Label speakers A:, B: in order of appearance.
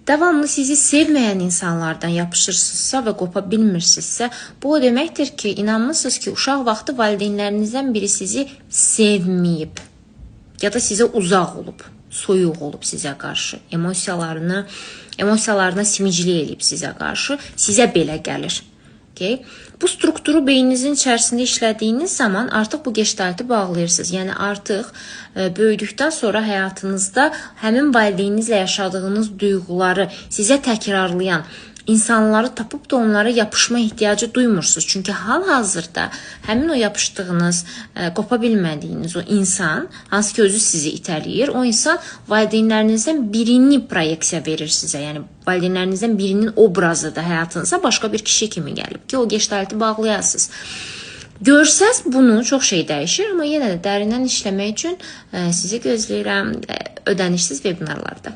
A: Davamlı sizi sevməyən insanlardan yapışırsınızsa və qopa bilmirsinizsə, bu o deməkdir ki, inanmısınız ki, uşaq vaxtı valideynlərinizdən biri sizi sevməyib ya da sizə uzaq olub, soyuq olub sizə qarşı, emosiyalarına simicilik eləyib sizə qarşı, sizə belə gəlir. Okay? Bu strukturu beyninizin içərisində işlədiyiniz zaman artıq bu gestaltı bağlayırsınız. Yəni artıq böyüdükdən sonra həyatınızda həmin valideyninizlə yaşadığınız duyğuları sizə təkrarlayan insanları tapıb da onlara yapışma ehtiyacı duymursunuz. Çünki hal-hazırda həmin o yapışdığınız, qopa bilmədiyiniz o insan, hansı ki özü sizi itələyir, o insan valideynlərinizdən birini proyeksiya verir sizə. Yəni valideynlərinizdən birinin obrazı da həyatınıza başqa bir kişi kimi gəlib ki, o gestaltı bağlayasınız. Görsəz bunu çox şey dəyişir, amma yenə də dərindən işləmək üçün sizi gözləyirəm ödənişsiz webinarlarda.